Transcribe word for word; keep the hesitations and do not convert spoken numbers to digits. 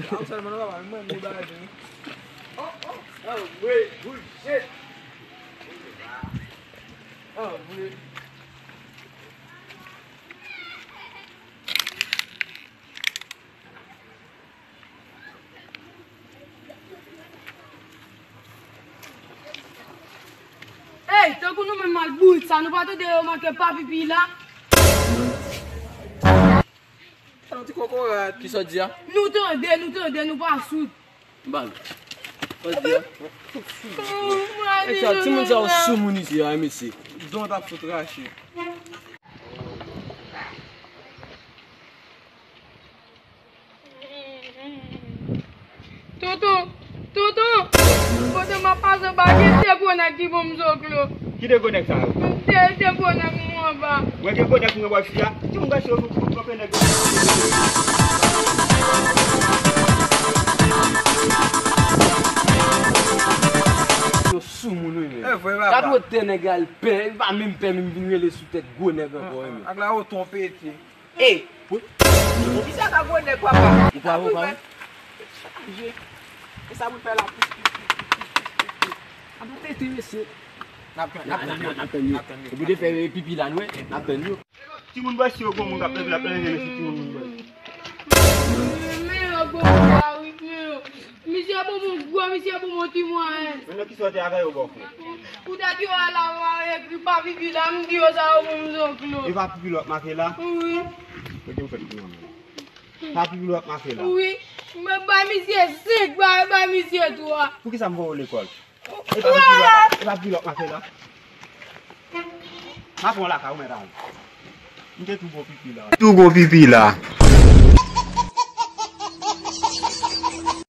An sèlman non papa, mwen mwen bagay vini. Oh, oh, oh, wait, good shit. Oh, wait. Ey, tankou nou menm mal bourik sa, nou pa tande yo make pa pipi la? Sa nou ti kokorat. Kisa w di a? Nou tande, nou tande, nou pa soud. Bal. Kisa w di a? Ey, sa, timoun sa yo sou moun isi a, mesye. Don t ap fout rache. Tonton, tonton, kote m ap pase pa gen de gwo nèg ki ban m zoklo. Ki de gwo nèg sa yo? De, de gwo nèg mwen anba. Mwen gen gwo nèg mwen wè fi a. Ki moun gase yo pou kanpe nèg yo? Yo sou moun wi men. E vre papa. Gad wote nèg al pè, li pa menm pè menm vin rele sou tèt gwo nèg ankò wi men. Ak la yo tonpete. Ey! Kisa ka gwo nèg papa? Ou pa wè, ou pa wè? Chaje. E sa pou fè la. Ann tete mesye. N ap tann, n ap tann yo, n ap tann yo. Epi de fè pipi la nou, n ap tann yo. Timoun bwè si yo gwo moun k ap leve, l ap leve mesye timoun moun bwè. Men yo gwo moun la wi, men yo. Misye bon moun gwo, misye bon moun ti mwayen. Men nan ki sòti avè yo bò frè? Poutèt yo al avè ekri pa pipi la, m di yo sa yo bon moun zoklo. E pa pipi l w ap make la? Wi. Kote w fè pipi w an? Pa pipi l w ap make la? Wi. Men bay misye senk, bay, bay misye twa. Poukisa m voye w lekòl? E pa pipi l w ap, e pa pipi l w ap make la? M ap pran w lakay ou mèt ale. M te tou gwo pipi la. Tou gwo pipi la.